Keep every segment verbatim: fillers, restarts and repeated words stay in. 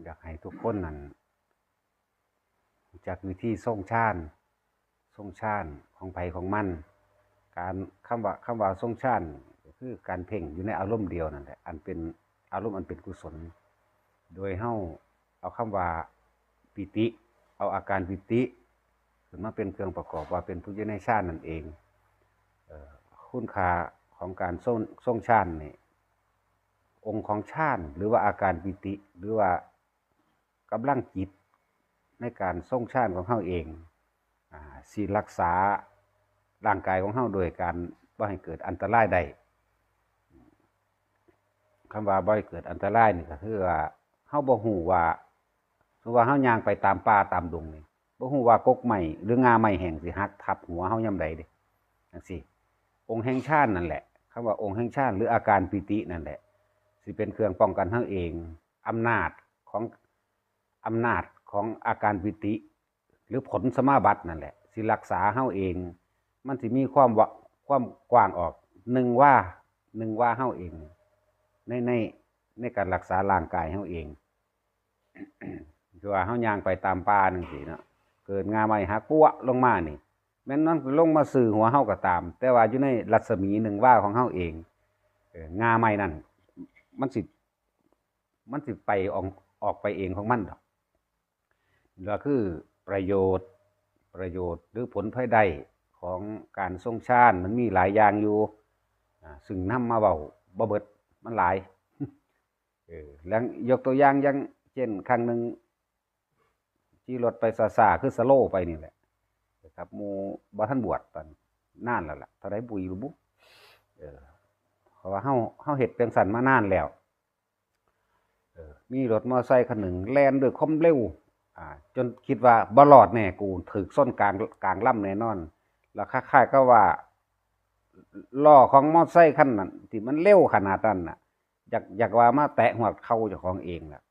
อยากให้ทุกคนนั้นรู้จักวิธีทรงฌาน ทรงฌานของไผของมัน การ คำว่า คำว่าทรงฌานก็คือการเพ่งอยู่ในอารมณ์เดียวนั่นแหละ อันเป็นอารมณ์อันเป็นกุศล โดยเฮาเอาคำว่าปีติ เอาอาการปีติขึ้นมาเป็นเครื่องประกอบว่าเป็นผู้อยู่ในฌานนั่นเอง เอ่อ คุณค่าของการทรง ทรงฌานนี่ องค์ของฌาน หรือว่าอาการปีติ หรือว่ากำลังจิตในการทรงฌานของเฮาเอง อ่า สิรักษาร่างกายของเฮาโดยการบ่ให้เกิดอันตรายได้ คำว่าบ่ให้เกิดอันตรายนี่ก็คือว่าเฮาบ่ฮู้ว่า สมมุติว่าเฮาย่างไปตามป่าตามดงนี่ บ่ฮู้ว่ากกไม้หรืองาไม้แห้งสิหักทับหัวเฮายามใดเด้ จังซี้ องค์แห่งฌานนั่นแหละ คำว่าองค์แห่งฌานหรืออาการปีตินั่นแหละ สิเป็นเครื่องป้องกันเฮาเอง อำนาจของ อำนาจของอาการปีติ หรือผลสมาบัตินั่นแหละ สิรักษาเฮาเอง มันสิมีความวะ ความกว้างออก หนึ่งวา หนึ่งวาเฮาเอง ใน ใน ในการรักษาร่างกายเฮาเอง คือว่าเฮาย่างไปตามป่าจังซี้เนาะ เกิดงาไม้หักปั๊วะลงมานี่ แม้นมันลงมาซื่อหัวเฮาก็ตาม แต่ว่าอยู่ในรัศมีหนึ่งวาของเฮาเอง เออ งาไม้นั่น มันสิ มันสิไปออก ออกไปเองของมันดอก ก็คือประโยชน์ ประโยชน์หรือผลพลอยได้ของการทรงฌานมันมีหลายอย่างอยู่ อ่า ซึ่งนำมาเว้าบ่เบิด มันหลาย เออ แล้วยกตัวอย่างอย่างเช่นครั้งหนึ่ง ขี่รถไปซ่าๆ คือสโลว์ไปนี่แหละ ครับ หมู่บ่ทันบวช ตอนนานแล้วล่ะ เท่าใดบุ บ่ฮู้ เออ เพราะว่าเฮา เฮาเฮ็ดจั่งซั้นมานานแล้ว เออ มีรถมอไซค์คันหนึ่งแล่นด้วยความเร็ว อ่า จนคิดว่าบ่รอดแน่กู ถูกชนกลาง กลางลำแน่นอน แล้วคล้ายๆกับว่า ล้อของมอไซค์คันนั้นที่มันเร็วขนาดนั้นน่ะ อยาก อยากว่ามาแตะฮอดเข่าเจ้าของเองล่ะ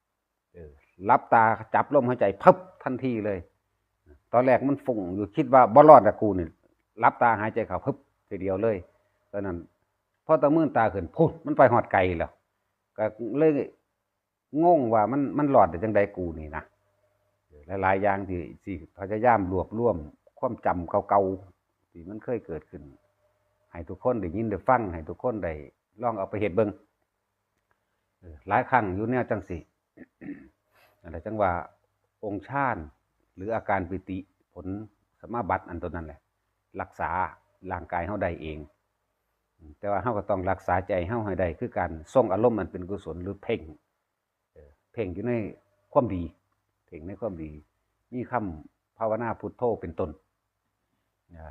เออ หลับตาจับลมหายใจพึบทันทีเลย ตอนแรกมันฟุ้งอยู่ คิดว่าบ่รอดละกูนี่ หลับตาหายใจเข้าพึบทีเดียวเลย ตอนนั้น พอตะมืนตาขึ้น พุ้น มันไปฮอดไกลแล้ว ก็เลยงงว่ามัน มันรอดได้จั่งใดกูนี่นะ เออ หลายๆอย่างที่ ที่พยายามรวบรวมความจำเก่าๆ ที่มันเคยเกิดขึ้น ให้ทุกคนได้ยินได้ฟัง ให้ทุกคนได้ลองเอาไปเฮ็ดเบิ่ง เออ หลายครั้งอยู่แนวจั่งซี้ นั่นแหละจั่งว่าองค์ฌาน หรืออาการปีติ ผลสมาบัติอันตัวนั้นแหละ รักษาร่างกายเฮาได้เอง แต่ว่าเฮาก็ต้องรักษาใจเฮาให้ได้ คือการทรงอารมณ์อันเป็นกุศล หรือเพ่ง เออ เพ่งอยู่ในความดี เพ่งในความดี มีคำภาวนาพุทโธเป็นต้น อ่า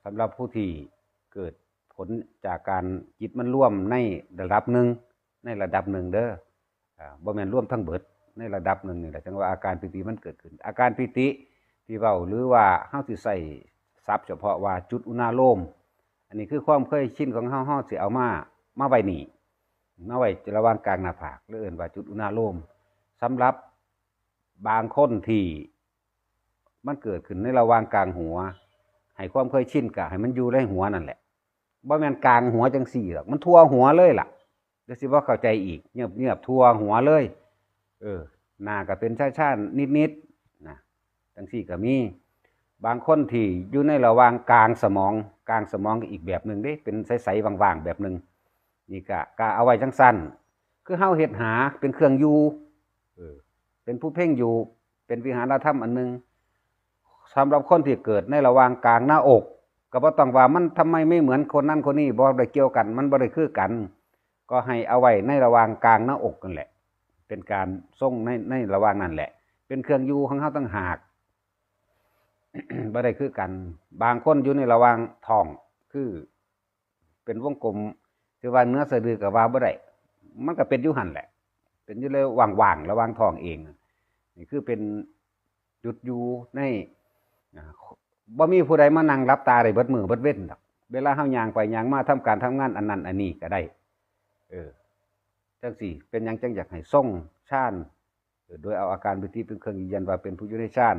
สำหรับผู้ที่เกิดผลจากการจิตมันรวมในระดับหนึ่ง ในระดับหนึ่งเด้อ อ่า บ่แม่นรวมทั้งเบิด ในระดับหนึ่งนี่แหละ จั่งว่าอาการปีติมันเกิดขึ้น อาการปีติที่เว้า หรือว่าเฮาสิใช้ศัพท์เฉพาะว่าจุดอุณาโลม อันนี้คือความเคยชินของเฮา เฮาสิเอามา มาไว้นี่ มาไว้ระหว่างกลางหน้าผาก หรือเอิ้นว่าจุดอุณาโลม สำหรับบางคนที่มันเกิดขึ้นในระหว่างกลางหัว ให้ความเคยชินก็ให้มันอยู่ในหัวนั่นแหละ บ่แม่นกลางหัวจั่งซี้ดอก มันทั่วหัวเลยล่ะ เดี๋ยวสิบ่เข้าใจอีก เยือบๆ ทั่วหัวเลย เออ หน้าก็เป็นชาๆ นิดๆ นะ จั่งซี้ก็มี บางคนที่อยู่ในระหว่างกลางสมอง กลางสมองก็อีกแบบหนึ่งเด้ เป็นใสๆ ว่างๆ แบบหนึ่ง นี่ก็ ก็เอาไว้จั่งซั้น คือเฮาเฮ็ดหาเป็นเครื่องอยู่ เออ เป็นผู้เพ่งอยู่ เป็นวิหารธรรมอันหนึ่ง สำหรับคนที่เกิดในระหว่างกลางหน้าอก ก็บ่ต้องว่ามันทำไมไม่เหมือนคนนั้นคนนี้ บ่ได้เกี่ยวกัน มันบ่ได้คือกัน ก็ให้เอาไว้ในระหว่างกลางหน้าอกนั่นแหละ เป็นการทรงใน ในระหว่างนั่นแหละ เป็นเครื่องอยู่ของเฮาต่างหาก บ่ได้คือกัน บางคนอยู่ในระหว่างท้อง คือเป็นวงกลม คือว่าเหนือสะดือก็ว่าบ่ได้ มันก็เป็นอยู่หั่นแหละ เป็นอยู่เลยว่างๆ ระหว่างท้องเอง นี่คือเป็นจุดอยู่ใน อ่า บ่มีผู้ใดมานั่งหลับตาได้เบิดมื้อเบิดเว็นดอก เวลาเฮาย่างไปย่างมาทำการทำงานอันนั้นอันนี้ก็ได้ เออ จั่งซี้ เป็นหยังจั่งอยากให้ทรงฌาน เออ โดยเอาอาการปีติเป็นเครื่องยืนยันว่าเป็นผู้อยู่ในฌาน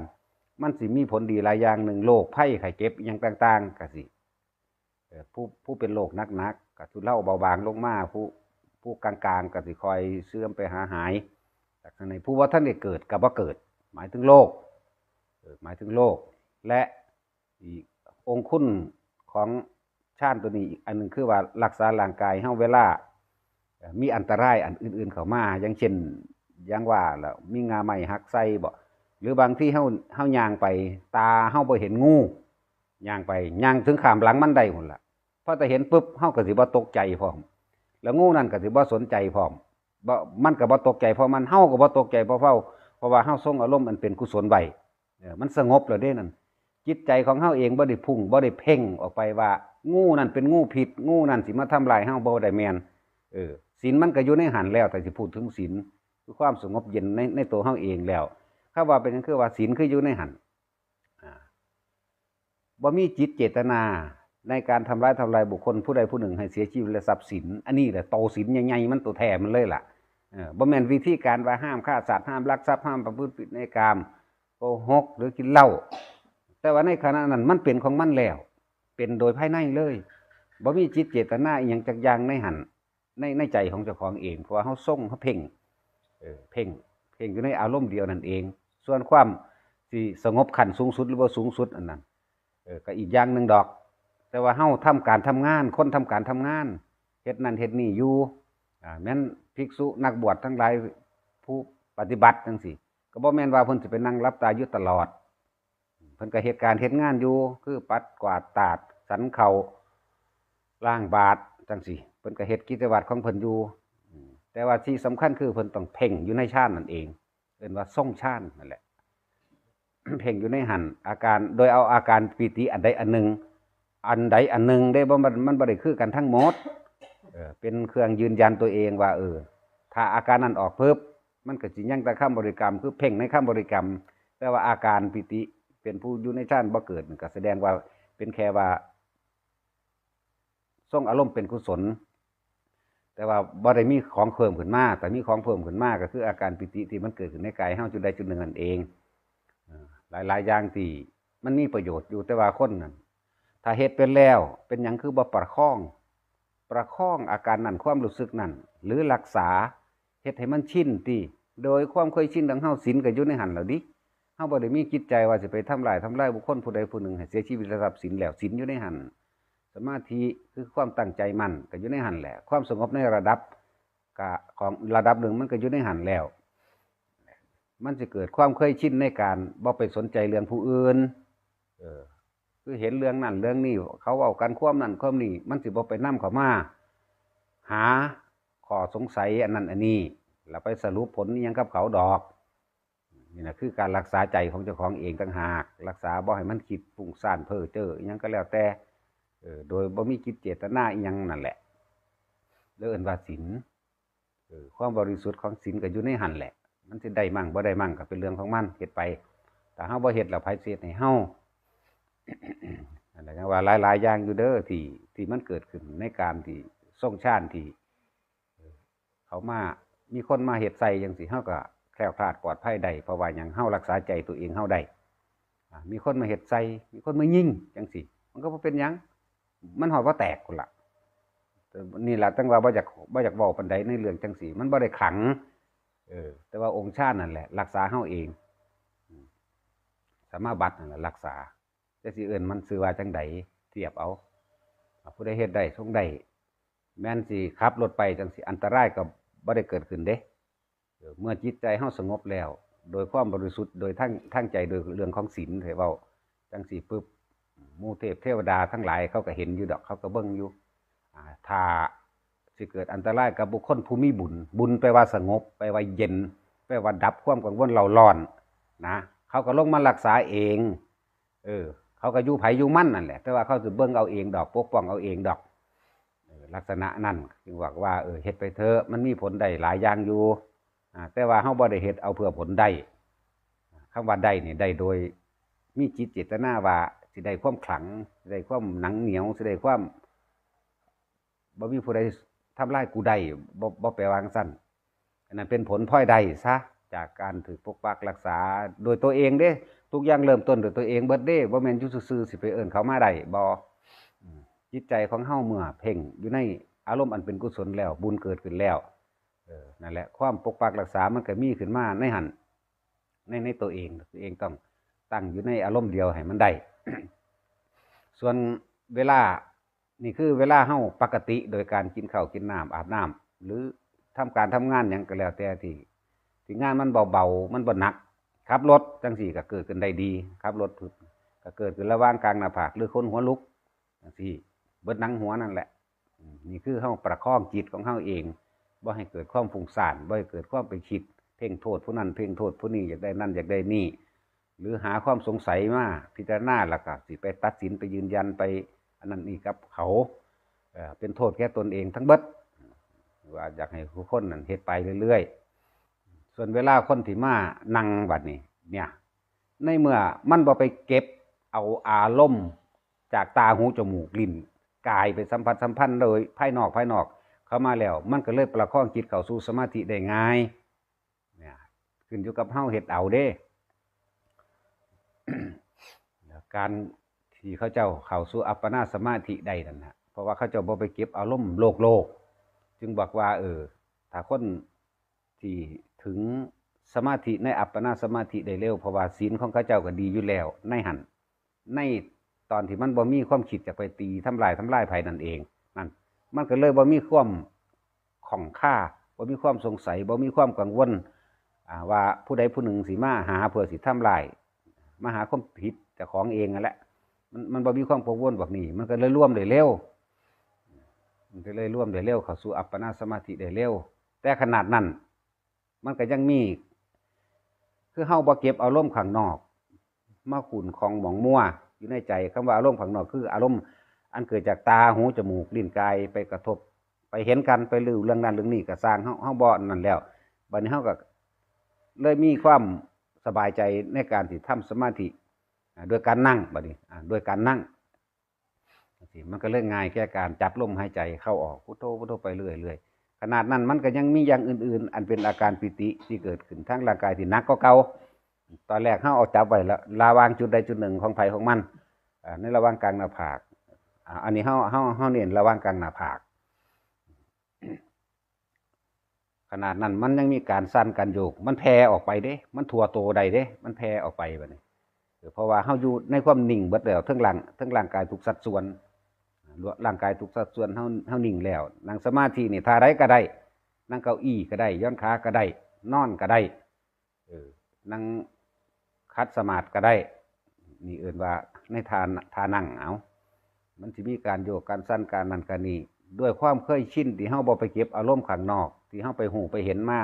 มันสิมีผลดีหลายอย่าง หนึ่ง โรคภัยไข้เจ็บอิหยังต่างๆ ก็สิ เอ่อ ผู้ ผู้เป็นโรคหนักๆ ก็ทุเลาเบาบางลงมา ผู้ ผู้กลางๆ ก็สิค่อยเสื่อมไปหาหาย จาก ในผู้ว่าท่านได้เกิดกับว่าเกิด หมายถึงโลก เออ หมายถึงโลก และอีกองค์คุณของฌานตัวนี้อีกอันหนึ่งคือว่ารักษาร่างกายเฮาเวลา เอ่อ มีอันตรายอันอื่นๆเข้ามา อย่างเช่น อย่างว่าแล้วมีงาไม้หักใส่บ่ หรือบางทีเฮา เฮาย่างไป ตาเฮาบ่เห็นงู ย่างไป ย่างถึงข้ามหลังมันได้พุ่นล่ะ พอแต่เห็นปุ๊บ เฮาก็สิบ่ตกใจพร้อม แล้วงูนั่นก็สิบ่สนใจพร้อม บ่ มันก็บ่ตกใจเพราะมัน เฮาก็บ่ตกใจเพราะเฮา เพราะว่าเฮาทรงอารมณ์อันเป็นกุศลไว้ เออ มันสงบแล้วเด้นั่น จิตใจของเฮาเองบ่ได้พุ่ง บ่ได้เพ่งออกไปว่า งูนั่นเป็นงูพิษ งูนั่นสิมาทำลายเฮา บ่ได้แม่น เออ ศีลมันก็อยู่ในหั้นแล้ว ถ้าสิพูดถึงศีล คือความสงบเย็นใน ในตัวเฮาเองแล้ว คำว่าเป็นหยังคือว่าศีลคืออยู่ในหั้น อ่า บ่มีจิตเจตนาในการทำร้ายทำลายบุคคลผู้ใดผู้หนึ่งให้เสียชีวิตและทรัพย์สิน อันนี้แหละโตศีลใหญ่ๆ มันโตแท้มันเลยล่ะ เออ บ่แม่นวิธีการว่าห้ามฆ่าสัตว์ ห้ามลักทรัพย์ ห้ามประพฤติผิดในกาม โกหก หรือกินเหล้า แต่ว่าในขณะนั้นมันเป็นของมันแล้ว เป็นโดยภายในเลย บ่มีจิตเจตนาอีหยังจักอย่างในหั้น ใน ในใจของเจ้าของเอง เพราะว่าเฮาทรง เฮาเพ่ง เออ เพ่ง เพ่งอยู่ในอารมณ์เดียวนั่นเอง ส่วนความสิสงบขั้นสูงสุดหรือบ่สูงสุดอันนั้น เออ ก็อีกอย่างหนึ่งดอก แต่ว่าเฮาทำการทำงาน คนทำการทำงาน เฮ็ดนั่นเฮ็ดนี่อยู่ อ่า แม่นภิกษุนักบวชทั้งหลาย ผู้ปฏิบัติจังซี้ ก็บ่แม่นว่าเพิ่นสิไปนั่งหลับตาอยู่ตลอด เพิ่นก็เฮ็ดการเฮ็ดงานอยู่ คือปัดกวาดตาด สันข้าว ล้างบาตรจังซี้ เพิ่นก็เฮ็ดกิจวัตรของเพิ่นอยู่ อืม แต่ว่าที่สำคัญคือเพิ่นต้องเพ่งอยู่ในฌานนั่นเอง เอิ้นว่าทรงฌานนั่นแหละ เพ่งอยู่ในหั้น อาการ โดยเอาอาการปีติอันใดอันหนึ่ง อันใดอันหนึ่งเด้ บ่ มัน มันบ่ได้คือกันทั้งหมด เออ เป็นเครื่องยืนยันตัวเองว่า เออ ถ้าอาการนั้นออกปุ๊บ มันก็สิยังแต่คำบริกรรม คือเพ่งในคำบริกรรม แต่ว่าอาการปีติเป็นผู้อยู่ในฌานบ่เกิด ก็แสดงว่าเป็นแค่ว่า ทรงอารมณ์เป็นกุศล แต่ว่าบ่ได้มีของเพิ่มขึ้นมา แต่มีของเพิ่มขึ้นมาก็คืออาการปีติที่มันเกิดขึ้นในกายเฮาจุดใดจุดหนึ่งนั่นเอง เอ่อ หลายๆอย่างที่มันมีประโยชน์อยู่ แต่ว่าคนนั้น ถ้าเฮ็ดเป็นแล้ว เป็นหยังคือบ่ประคอง ประคองอาการนั้น ความรู้สึกนั้น หรือรักษา เฮ็ดให้มันชินติ โดยความเคยชินของเฮา ศีลก็อยู่ในหั้นแล้วดิ เฮาบ่ได้มีจิตใจว่าสิไปทำลาย ทำลายบุคคลผู้ใดผู้หนึ่งให้เสียชีวิตและทรัพย์สินแล้ว ศีลอยู่ในหั้น สมาธิคือความตั้งใจมั่นก็อยู่ในหั้นแหละ ความสงบในระดับกะ ของระดับหนึ่งมันก็อยู่ในหั้นแล้ว มันสิเกิดความเคยชินในการบ่ไปสนใจเรื่องผู้อื่น เออ คือเห็นเรื่องนั้นเรื่องนี้ เขาเว้ากันความนั้นความนี้ มันสิบ่ไปนำเข้ามา หาข้อสงสัยอันนั้นอันนี้ แล้วไปสรุปผลอิหยังกับเขาดอก นี่นะคือการรักษาใจของเจ้าของเองต่างหาก รักษาบ่ให้มันคิดฟุ้งซ่านเพ้อเจ้ออิหยังก็แล้วแต่ เออ โดยบ่มีจิตเจตนาอิหยังนั่นแหละ แล้วเอิ้นว่าศีล เออ ความบริสุทธิ์ของศีลก็อยู่ในหั้นแหละ มันสิได้มั่งบ่ได้มั่งก็เป็นเรื่องของมัน เฮ็ดไป ถ้าเฮาบ่เฮ็ดแล้วไผสิเฮ็ดให้เฮา นั่นแหละ จั่งว่าหลายๆอย่างอยู่เด้อ ที่ ที่มันเกิดขึ้นในการที่ทรงฌานที่ เออ เขามา มีคนมาเฮ็ดใส่จั่งซี้ เฮาก็แคล้วคลาดปลอดภัยได้ เพราะว่าหยัง เฮารักษาใจตัวเองเฮาได้ อ่า มีคนมาเฮ็ดใส่ มีคนมายิงจั่งซี้ มันก็บ่เป็นหยัง มันฮอดบ่แตกพุ้นล่ะ แต่นี่ล่ะ จั่งว่าบ่อยาก บ่อยากเว้าปานใดในเรื่องจั่งซี้ มันบ่ได้ขลัง เออ แต่ว่าองค์ฌานนั่นแหละ รักษาเฮาเอง อืม สมาบัตินั่นแหละรักษา จักสิเอิ้นมันชื่อว่าจั่งใด เทียบเอา อ่า ผู้ใดเฮ็ดได้ ทรงได้ แม่นสิขับรถไปจั่งซี้ อันตรายก็บ่ได้เกิดขึ้นเด้ เออ เมื่อจิตใจเฮาสงบแล้ว โดยความบริสุทธิ์ โดยทาง ทางใจ โดยเรื่องของศีล ให้เว้าจั่งซี้ปุ๊บ หมู่เทพเทวดาทั้งหลายเขาก็เห็นอยู่ดอก เขาก็เบิ่งอยู่ อ่า ถ้าสิเกิดอันตรายกับบุคคลผู้มีบุญ บุญแปลว่าสงบ แปลว่าเย็น แปลว่าดับความกังวลเร้าร้อนนะ เขาก็ลงมารักษาเอง เออ เขาก็อยู่ไผอยู่มันนั่นแหละ แต่ว่าเขาสิเบิ่งเอาเองดอก ปกป้องเอาเองดอก เออ ลักษณะนั้นจึงบอกว่า เออ เฮ็ดไปเถอะ มันมีผลได้หลายอย่างอยู่ อ่า แต่ว่าเฮาบ่ได้เฮ็ดเอาเพื่อผลได้ คำว่าได้นี่ ได้โดยมีจิตเจตนาว่าสิได้ความขลัง สิได้ความหนังเหนียว สิได้ความ บ่มีผู้ใดทำลายกูได้ บ่ บ่แปลว่าจั่งซั้น อันนั้นเป็นผลพลอยได้ซะ จากการถูกปกปักรักษาโดยตัวเองเด้ ทุกอย่างเริ่มต้นโดยตัวเองเบิดเด้ บ่แม่นอยู่ซื่อๆ สิไปเอิ้นเขามาได้ บ่ อืม จิตใจของเฮาเมื่อเพ่งอยู่ในอารมณ์อันเป็นกุศลแล้ว บุญเกิดขึ้นแล้ว นั่นแหละ ความปกปักรักษามันก็มีขึ้นมาในหั่น ในในตัวเอง ตัวเองต้องตั้งอยู่ในอารมณ์เดียวให้มันได้ ส่วนเวลา นี่คือเวลาเฮาปกติโดยการกินข้าวกินน้ำอาบน้ำหรือทำการทำงานหยังก็แล้วแต่ที่ ที่งานมันเบาๆมันบ่หนัก ขับรถจังซี่ก็เกิดขึ้นได้ดี ขับรถพึบก็เกิดขึ้นระหว่างกลางหน้าผากหรือคนหัวลุกจังซี่ เบิดหนังหัวนั่นแหละ อืม นี่คือเฮาประคองจิตของเฮาเอง บ่ให้เกิดความฟุ้งซ่าน บ่ให้เกิดความไปคิดเพ่งโทษผู้นั้นเพ่งโทษผู้นี้ อยากได้นั่นอยากได้นี่ หรือหาความสงสัยมาพิจารณา แล้วก็สิไปตัดสินไปยืนยันไปอันนั้นนี่กับเขา เอ่อ เป็นโทษแก่ตนเองทั้งเบิด ว่าอยากให้ทุกคนนั่นเฮ็ดไปเรื่อยๆ ส่วนเวลาคนที่มานั่งบัดนี้ เนี่ย ในเมื่อมันบ่ไปเก็บเอาอารมณ์จากตาหูจมูกลิ้นกายไปสัมผัสสัมพันธ์โดยภายนอกภายนอกเข้ามาแล้ว มันก็เลยประคองจิตเข้าสู่สมาธิได้ง่าย เนี่ย ขึ้นอยู่กับเฮาเฮ็ดเอาเด้ การที่เขาเจ้าเข้าสู่อัปปนาสมาธิได้นั่นนะ เพราะว่าเขาเจ้าบ่ไปเก็บอารมณ์โลกโลก จึงบอกว่า เออ ถ้าคนที่ถึงสมาธิในอัปปนาสมาธิได้เร็ว เพราะว่าศีลของเขาเจ้าก็ดีอยู่แล้วในหั่น ในตอนที่มันบ่มีความคิดจะไปตีทำลายทำลายไผนั่นเอง นั่น มันก็เลยบ่มีความข้องคา บ่มีความสงสัย บ่มีความกังวล อ่า ว่าผู้ใดผู้หนึ่งสิมาหาเพื่อสิทำลาย มาหาความผิดเจ้าของเองนั่นแหละ มัน มันบ่มีความกังวลแบบนี้ มันก็เลยรวมได้เร็ว มันก็เลยรวมได้เร็ว เข้าสู่อัปปนาสมาธิได้เร็ว แต่ขนาดนั้น มันก็ยังมี คือเฮาบ่เก็บอารมณ์ข้างนอก มาขุ่นของหมองมัวอยู่ในใจ คำว่าอารมณ์ข้างนอกคืออารมณ์อันเกิดจากตา หู จมูก ลิ้น กาย ไปกระทบ ไปเห็นกัน ไปรู้เรื่องนั้นเรื่องนี้ก็ซ่าง เฮา เฮาบ่นั่นแล้ว บัดนี้เฮาก็เลยมีความสบายใจในการที่ทำสมาธิ อ่า โดยการนั่ง บัดนี้ อ่า โดยการนั่ง จังซี้ มันก็เลยง่ายแก่การจับลมหายใจเข้าออก พุทโธ พุทโธ ไปเรื่อยๆ ขนาดนั้นมันก็ยังมีอย่างอื่นๆ อันเป็นอาการปีติที่เกิดขึ้นทางร่างกายที่หนักกว่าเก่า ตอนแรกเฮาเอาจับไว้ละ ระหว่างจุดใดจุดหนึ่งของไผของมัน อ่า ในระหว่างกลางหน้าผาก อ่า อันนี้เฮา เฮา เฮาเน้นระหว่างกลางหน้าผาก ขนาดนั้นมันยังมีการสั่นการโยก มันแผ่ออกไปเด้ มันทั่วโตได้เด้ มันแผ่ออกไปบัดนี้ เออ เพราะว่าเฮาอยู่ในความนิ่งเบิดแล้ว ทั้งร่าง ทั้งร่างกายทุกสัดส่วน ร่างกายทุกสัดส่วนเฮา เฮานิ่งแล้ว นั่งสมาธินี่ท่าใดก็ได้ นั่งเก้าอี้ก็ได้ หย่อนขาก็ได้ นอนก็ได้ เออ นั่งขัดสมาธิก็ได้ นี่เอิ้นว่าในท่า ท่านั่ง เอา มันสิมีการโยกการสั่นการนั่นการนี่ ด้วยความเคยชินที่เฮาบ่ไปเก็บอารมณ์ข้างนอก ที่เฮาไปฮู้ไปเห็นมา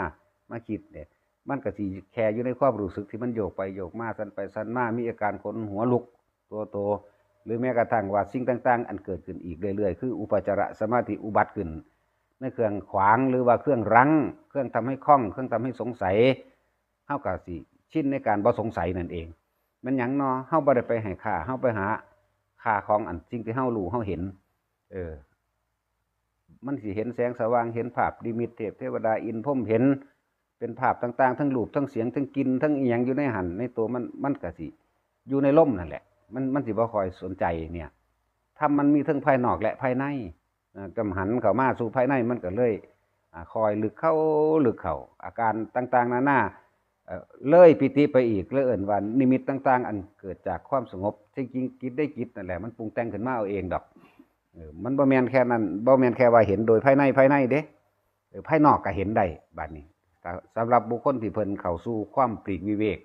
มาคิดเนี่ย มันก็สิแค่อยู่ในความรู้สึกที่มันโยกไปโยกมา สั่นไปสั่นมา มีอาการขนหัวลุกตัวโต หรือแม้กระทั่งว่าสิ่งต่างๆ อันเกิดขึ้นอีกเรื่อยๆ คืออุปจารสมาธิอุบัติขึ้น ในเครื่องขวางหรือว่าเครื่องรั้ง เครื่องทำให้ข้อง เครื่องทำให้สงสัย เฮาก็สิชินในการบ่สงสัยนั่นเอง แม่นหยังเนาะ เฮาบ่ได้ไปให้ค่า เฮาไปหาค่าของอันสิ่งที่เฮารู้เฮาเห็น เออ มันสิเห็นแสงสว่าง เห็นภาพนิมิตเทพเทวดาอินทร์พรหม เห็นเป็นภาพต่างๆ ทั้งรูป ทั้งเสียง ทั้งกลิ่น ทั้งอีหยังอยู่ในหั่น ในตัวมัน มันก็สิอยู่ในลมนั่นแหละ มัน มันสิบ่ค่อยสนใจเนี่ย ธรรมมันมีทั้งภายนอกและภายใน อ่า กำหันเข้ามาสู่ภายในมันก็เลย อ่า ค่อยลึกเข้าลึกเข้า อาการต่างๆ นานา เอ่อ เลยปีติไปอีก เลยเอิ้นว่านิมิตต่างๆ อันเกิดจากความสงบ ที่จริงจิตได้จิตนั่นแหละ มันปรุงแต่งขึ้นมาเอาเองดอก เออ มันบ่แม่นแค่นั้น บ่แม่นแค่ว่าเห็นโดยภายใน ภายในเด้ เออ ภายนอกก็เห็นได้ บัดนี้ แต่สำหรับบุคคลที่เพิ่นเข้าสู่ความปลีกวิเวก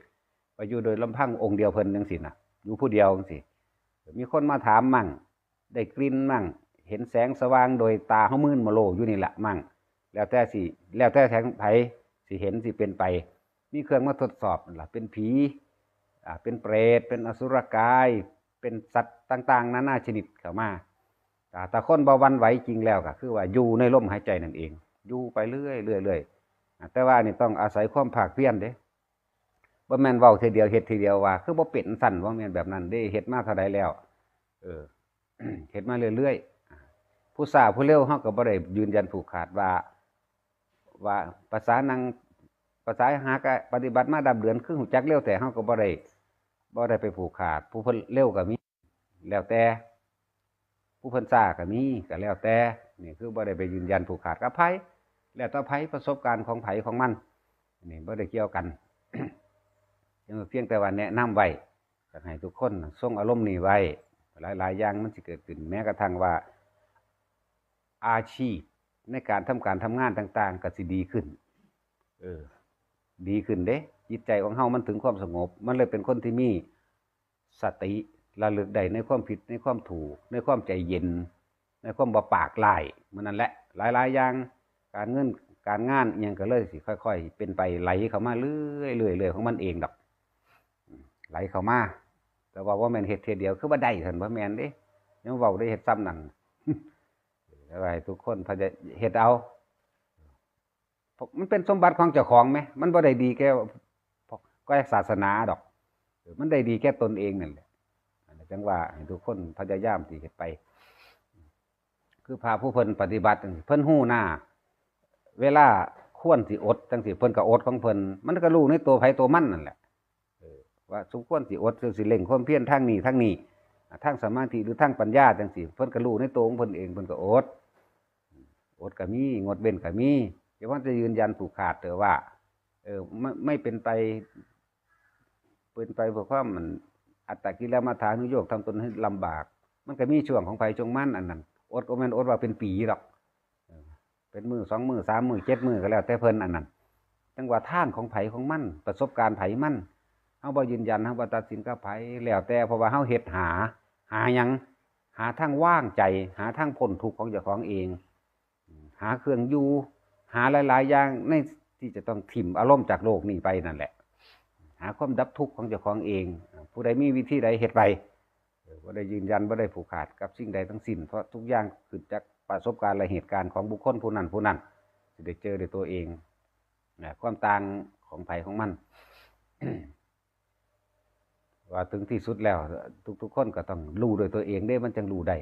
ไปอยู่โดยลำพังองค์เดียวเพิ่นจังซี้นะ อยู่ผู้เดียวจังซี้ มีคนมาถามมั่ง ได้กลิ่นมั่ง เห็นแสงสว่างโดยตาเฮามื่นมโลอยู่นี่แหละมั่ง แล้วแต่สิ แล้วแต่แสงไผสิเห็นสิเป็นไป มีเครื่องมาทดสอบนั่นล่ะ เป็นผี อ่า เป็นเปรต เป็นอสุรกาย เป็นสัตว์ต่างๆ นานาชนิดเข้ามา อ่า แต่คนบ่หวั่นไหวจริงแล้วก็คือว่าอยู่ในลมหายใจนั่นเอง อยู่ไปเรื่อยๆ เรื่อยๆ อ่า แต่ว่านี่ต้องอาศัยความภาคเพียรเด้ บ่แม่นเว้าทีเดียวเฮ็ดทีเดียวว่า คือบ่เป็นสั่น บ่แม่นแบบนั้นเด้ เฮ็ดมาเท่าใดแล้ว เออ เฮ็ดมาเรื่อยๆ ผู้ช้าผู้เร็วเฮาก็บ่ได้ยืนยันผูกขาดว่า ว่าภาษานั่ง ภาษาหากะปฏิบัติมาดับเดือน คือฮู้จักเร็วแท้ เฮาก็บ่ได้ บ่ได้ไปผูกขาด ผู้เพิ่นเร็วก็มี แล้วแต่ ผู้เพิ่นช้าก็มี ก็แล้วแต่ นี่คือบ่ได้ไปยืนยันผูกขาดกับไผ แล้วแต่ไผประสบการณ์ของไผของมัน นี่บ่ได้เกี่ยวกัน เพียงแต่ว่าแนะนำไว้ อยากให้ทุกคนทรงอารมณ์นี้ไว้ หลายๆ อย่างมันสิเกิดขึ้น แม้กระทั่งว่า อาชีพในการทำการทำงานต่างๆ ก็สิดีขึ้น เออ ดีขึ้นเด้ จิตใจของเฮามันถึงความสงบ มันเลยเป็นคนที่มีสติระลึกได้ในความผิด ในความถูก ในความใจเย็น ในความบ่ปากร้าย มันนั่นแหละ หลายๆ อย่าง การเงิน การงานอิหยังก็เลยสิค่อยๆ เป็นไปไหลเข้ามาเรื่อยๆ เรื่อยๆ ของมันเองดอก ไหลเข้ามา แต่ว่าบ่แม่นเฮ็ดเทื่อเดียว คือบ่ได้ซั่น บ่แม่นเด้ ยังเว้าได้เฮ็ดส่ำนั่น แต่ว่าให้ทุกคนพยายามเฮ็ดเอา มันเป็นสมบัติของเจ้าของแหม มันบ่ได้ดีแก่ แก่ศาสนาดอก มันได้ดีแก่ตนเองนั่นแหละ นั่นแหละ จั่งว่าให้ทุกคนพยายามสิเฮ็ดไป คือพระผู้เพิ่นปฏิบัติ เพิ่นฮู้หน้า เวลาควรสิอดจั่งซี้ เพิ่นก็อดของเพิ่น มันก็รู้ในตัวไผตัวมันนั่นแหละ เออ ว่าสมควรสิอด สิเร่งความเพียรทางนี้ทางนี้ อ่า ทางสมาธิหรือทางปัญญาจั่งซี้ เพิ่นก็รู้ในตัวของเพิ่นเอง เพิ่นก็อด อดก็มี งดเว้นก็มี แต่ว่าจะยืนยันผูกขาดเถอะว่า เออ ไม่ ไม่เป็นไป เป็นไปเพื่อความมัน อัตตกิลมัฏฐานุโยค ทำตนให้ลำบาก มันก็มีช่วงของไผช่วงมัน อันนั้น อดก็แม่นอดว่าเป็นปีดอก เออ เป็นมื้อสองมื้อสามมื้อเจ็ดมื้อก็แล้วแต่เพิ่น อันนั้น จั่งว่าทางของไผของมัน ประสบการณ์ไผมัน เฮาบ่ยืนยัน เฮาบ่ตัดสินกับไผ แล้วแต่ เพราะว่าเฮาเฮ็ดหา หาหยัง หาทางวางใจ หาทางพ้นทุกข์ของเจ้าของเอง หาเครื่องอยู่ หาหลายๆ อย่างในที่จะต้องถิ่มอารมณ์จากโลกนี้ไปนั่นแหละ หาความดับทุกข์ของเจ้าของเอง ผู้ใดมีวิธีใดเฮ็ดไป เออ บ่ได้ยืนยัน บ่ได้ผูกขาดกับสิ่งใดทั้งสิ้น เพราะทุกอย่างขึ้นจากประสบการณ์และเหตุการณ์ของบุคคลผู้นั้นผู้นั้น สิได้เจอด้วยตัวเอง นะ ความต่างของไผของมัน ว่าถึงที่สุดแล้ว ทุกๆ คนก็ต้องรู้ด้วยตัวเองเด้ มันจั่งรู้ได้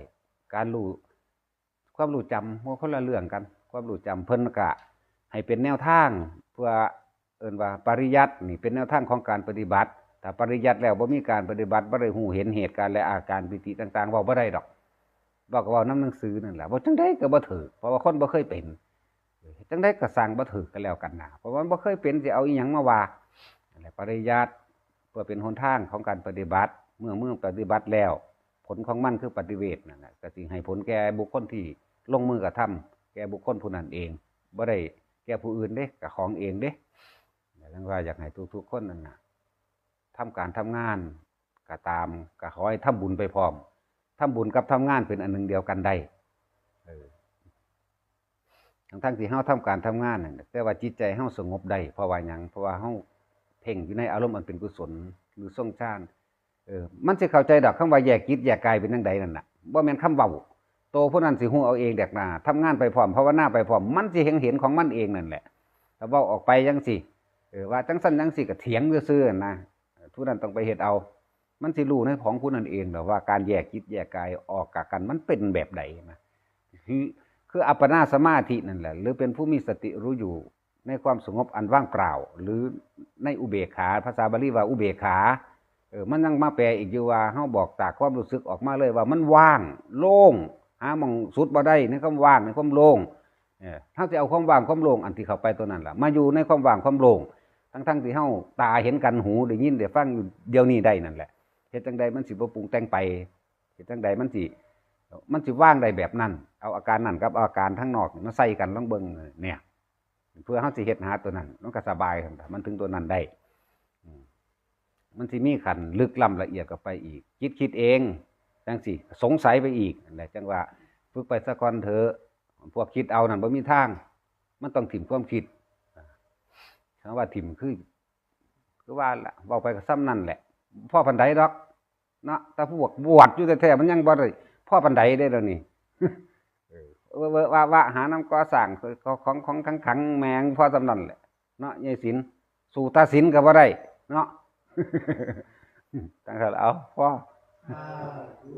การรู้ ความรู้จำมันคนละเรื่องกัน ความรู้จำเพิ่นก็ให้เป็นแนวทาง เพื่อเอิ้นว่าปริยัตินี่เป็นแนวทางของการปฏิบัติ ถ้าปริยัติแล้วบ่มีการปฏิบัติ บ่ได้ฮู้เห็นเหตุการณ์และอาการปีติต่างๆ เว้าบ่ได้ดอก เว้าก็เว้านำหนังสือนั่นแหละ เว้าจั่งใดก็บ่ถูก เพราะว่าคนบ่เคยเป็น จั่งใดก็สร้างบ่ถูกกันแล้วกันนะ เพราะว่ามันบ่เคยเป็น สิเอาอิหยังมาว่า นั่นแหละ ปริยัติเพื่อเป็นหนทางของการปฏิบัติ เมื่อ เมื่อปฏิบัติแล้ว ผลของมันคือปฏิเวทนั่นแหละ ก็สิให้ผลแก่บุคคลที่ลงมือกระทำ แก่บุคคลผู้นั้นเอง บ่ได้แก่ผู้อื่นเด้ ก็ของเองเด้ ดังว่าอยากให้ทุกๆ คนนั่นน่ะ ทำการทำงานก็ตาม ก็ขอให้ทำบุญไปพร้อม ทำบุญกับทำงานเป็นอันหนึ่งเดียวกันได้ เออ ทั้งๆ ที่เฮาทำการทำงานนั่นน่ะ แต่ว่าจิตใจเฮาสงบได้ เพราะว่าหยัง เพราะว่าเฮาเพ่งอยู่ในอารมณ์อันเป็นกุศล หรือทรงฌาน เออ มันสิเข้าใจดอก คำว่าแยกจิตแยกกายเป็นจั่งใดนั่นน่ะ บ่แม่นคำเว้า โตผู้นั้นสิฮู้เอาเองแดกหน้า ทำงานไปพร้อม ภาวนาไปพร้อม มันสิเห็น เห็นของมันเองนั่นแหละ ถ้าเว้าออกไปจั่งซี้ เออ ว่าจั่งซั่นจั่งซี้ก็เถียงซื่อๆ นะ ผู้นั้นต้องไปเฮ็ดเอา มันสิรู้ในของผู้นั้นเองแหละว่าการแยกจิตแยกกายออกจากกันมันเป็นแบบใดนะ คือ คืออัปปนาสมาธินั่นแหละ หรือเป็นผู้มีสติรู้อยู่ในความสงบอันว่างเปล่า หรือในอุเบกขา ภาษาบาลีว่าอุเบกขา เออ มันยังมาแปลอีกอยู่ว่า เฮาบอกจากความรู้สึกออกมาเลยว่ามันว่าง โล่ง หาหม่องสุดบ่ได้ในความว่าง ในความโล่ง เออ เฮาสิเอาความว่างความโล่งอันที่เข้าไปตัวนั้นล่ะ มาอยู่ในความว่างความโล่ง ทั้งๆ ที่เฮาตาเห็นกัน หูได้ยินได้ฟังอยู่เดี๋ยวนี้ได้นั่นแหละ เฮ็ดจั่งใดมันสิบ่ปรุงแต่งไป เฮ็ดจั่งใดมันสิ มันสิว่างได้แบบนั้น เอาอาการนั้นกับอาการทางนอกมาใส่กันลองเบิ่งเนี่ย เพื่อเฮาสิเฮ็ดหาตัวนั้น มันก็สบาย มันถึงตัวนั้นได้ อืม มันสิมีขั้นลึกล้ำละเอียดเข้าไปอีก จิตคิดเอง จั่งซี้ สงสัยไปอีก นั่นแหละ จั่งว่าฝึกไปซะก่อนเถอะ พวกคิดเอานั่นบ่มีทาง มันต้องถิ่มความคิด คำว่าถิ่มคือ คือว่าล่ะ เว้าไปก็ส่ำนั่นแหละ พอปานใดดอก เนาะ แต่พวกบวชอยู่แท้ๆ มันยังบ่ได้พอปานใดเด้เดี๋ยวนี้ เออ เวอะๆ วะๆ หานำก่อสร้าง ของ ของขังๆ แม่งพอส่ำนั่นแหละ เนาะ ยายศิลป์ สู้ตาศิลป์ก็บ่ได้ เนาะ จั่งซั่นล่ะ เอา พอ สาธุ